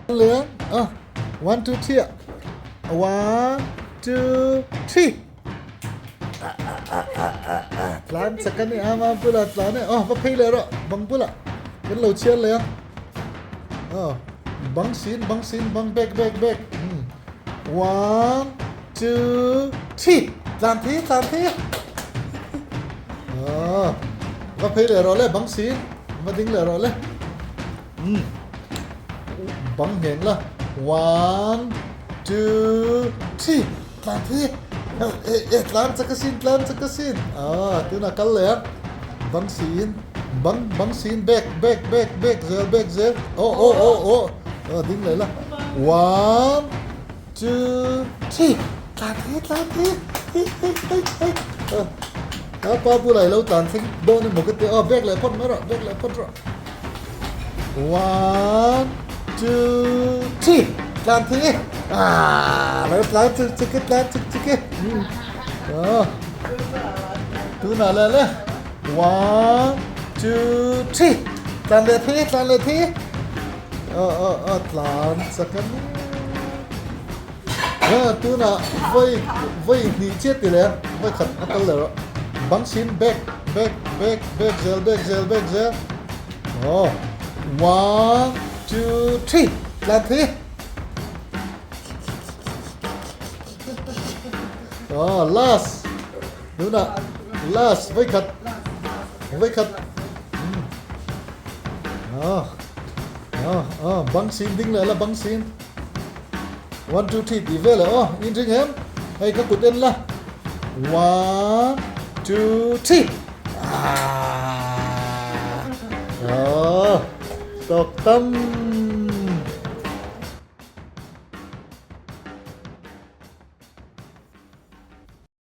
Leh a, one two three ah, one two three. Tlan chak a ni a, mam bulah tlan e, aw va phei leh rawh bang bulah kan lo chhiar leh a, aw bang sin bang sin bang back back back umm one two three tlan thi tlan thi aw va phei leh rawh le bang sin va ding leh rawh le umm bang ngheng la one two three. Tlan thi e e tlan chak asin tlan chak asin ah tunah kal leh a bang siin bang bang siin back back back back zel back zel aw aw aw aw aw ding leh la one two three tlan thi tlan thi hi hi hi hi a pa bulah i lo tlan thleng dawn emaw ka ti aw back leh phawt mai rawh back leh phawt rawh One, two, three. Tlan thi. Ah, lo tlan chuk chuk e, tlan chuk chuk e. Oh. Tuna le le. One, two, three. Tlan le thi, tlan le thi. Oh, oh, oh, tlan chak ani. Ah, tuna voi voi hnih chiat ti le voi khat a kal le rawh. Bang sin back back back back zel back zel back zel. Aw one two three tlan thi. Aw last tunah last voi khat voi khat. Aw aw aw bang sin ding leh la bang sin. One two three tih vel eh aw in ring em hei ka kut en la one two three aah aw tawk tam.